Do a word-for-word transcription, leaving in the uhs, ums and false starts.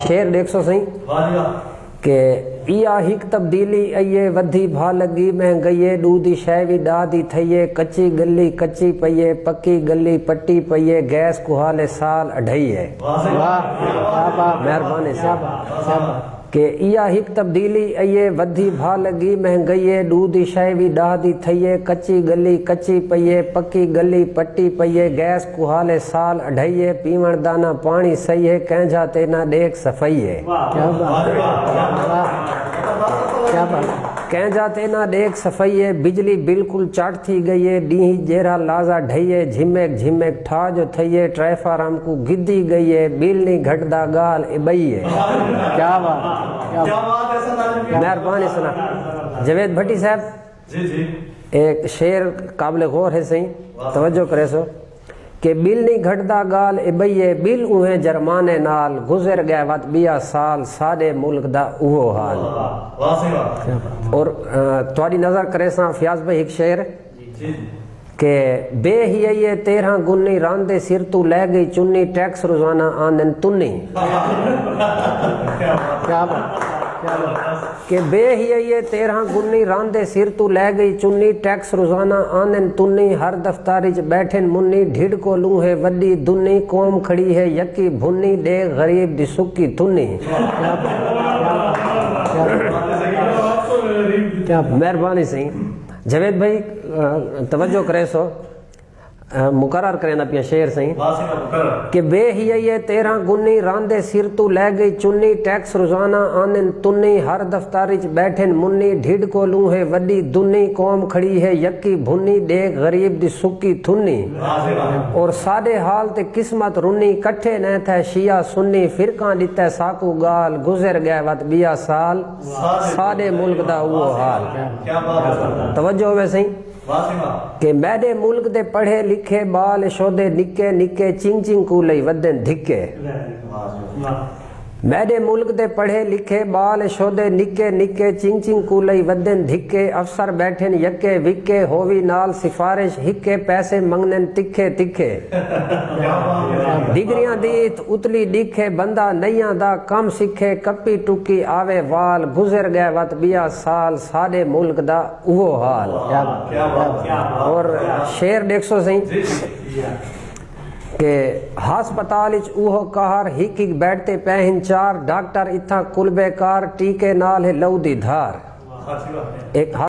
شعر ݙیکھسو سئیں کہ ایا ہک تبدیلی ائیے، ودھی بھا لڳی مہنگئیے، ݙو دی شئے وی ݙاہ دی تھئیے، کچی ڳلی کچی پئیے، پکی ڳلی پٹی پئیے، گیس کوہالے سال اڈھئیے۔ واہ، کیا بات۔ مہربانی صاحب۔ کہ ایا ہک تبدیلی ائیے، ودھی بھا لڳی مہنگئیے، ݙو دی شئے وی ݙاہ دی تھئیے، کچی ڳلی کچی پئیے، پکی ڳلی پٹی پئیے، گیس کوہالے سال اڈھئیے، پیوݨ دا نہ پاݨی سہی ہے، کینجھا تے نہ ݙیکھ صفائی ہے۔ کیا بات ہے۔ کیا بات۔ کینجھا تے نہ ݙیکھ صفائی ہے، بجلی بالکل چٹ تھی ڳئی ہے، ݙینہہ جیرھا لازا ڈھئی ہے، جھمک جھمک ٹھا جو تھئی ہے، ٹرائفارم کوں گھدی ڳئی ہے، بل نی گھٹدا ڳالھ اے ٻئی ہے۔ کیا بات۔ کیا بات۔ مہربانی سنا۔ جاوید بھٹی صاحب، جی، جی۔ ایک شعر قابل غور ہے سئیں، توجہ کریسو کہ بل نی گھٹدا ڳالھ اے ٻئی ہے، بل اوہیں جرمانے نال، گزر ڳئے وت ٻیا سال، ساݙے ملک دا اوہو حال۔ واہ، واہ سئیں واہ۔ اور، آ، تہاݙی نظر کریساں فیاض بھائی ہک شعر جی، جی۔ کہ بے حیائیے تیرھاں گنی، رن دے سر توں لہہ ڳئی چنی، ٹیکس روزانہ آندن تنی۔ کیا بات، کیا بات۔ کہ بے حیائیے تیرھاں گنی، رن دے سر توں لہہ ڳئی چنی، ٹیکس روزانہ آندن تنی، ہر دفتر اچ ٻیٹھن منی، ڈھڈ کولوں ہے وݙی دنی، قوم کھڑی ہے یکی بھنی، ݙے غریب دی سکی تھنی۔ کیا بات، کیا بات۔ مہربانی سئیں۔ جاوید بھائی، آ، توجہ کریسو، آ، مقرر کریندا پیاں شعر سئیں۔ واہ سئیں، مقرر۔ کہ بے حیائیے تیرھاں گنی، رن دے سر توں لہہ ڳئی چنی، ٹیکس روزانہ آندن تنی، ہر دفتر اچ ٻیٹھن منی، ڈھڈ کولوں ہے وݙی دنی، قوم کھڑی ہے یکی بھنی، ݙے غریب دی سکی تھنی۔ واہ سئیں، واہ۔ اور ساݙے حال تے قسمت رنی، کٹھے نہ تھئے شیعہ سنی، فرقاں ݙتے ساکوں ڳالھ، گزر ڳئے وت ٻیا سال، ساݙے ملک دا اوہو حال۔ کیا بات ہے۔ توجہ ہووے سئیں۔ واہ سئیں واہ۔ کہ میݙے ملک دے پڑھے لکھے ٻال شودے نکے نکے، چنگ چنگ کوں لئی ودن دھکے۔ واہ سئیں واہ۔ میݙے ملک دے پڑھے لکھے ٻال شودے نکے نکے، چنگ چنگ کوں لئی ودن دھکے، افسر ٻیٹھن یکے وکے، ہووی نال سفارش ہکے، پیسے منگنن تکھے تکھے۔ ڈگریاں دی اتھ اتلی ݙکھ ہے، بندہ نئیاں دا کم سکھے، کپی ٹکی آوے وال، گزر ڳئے وت ٻیا سال، ساݙے ملک دا اوہو حال۔ کیا بات، کیا بات، کیا بات۔ اور شعر ݙیکھسو سئیں۔ جی، جی، جی۔ کہ ہسپتال اچ اوہو قہر، ہک ہک بیڈ تے پئے ہن چار، ڈاکٹر اتھاں کلبے کار، ٹیکے نال ہے لہو دی دھار۔ واہ، اچھی بات ہے۔ ایک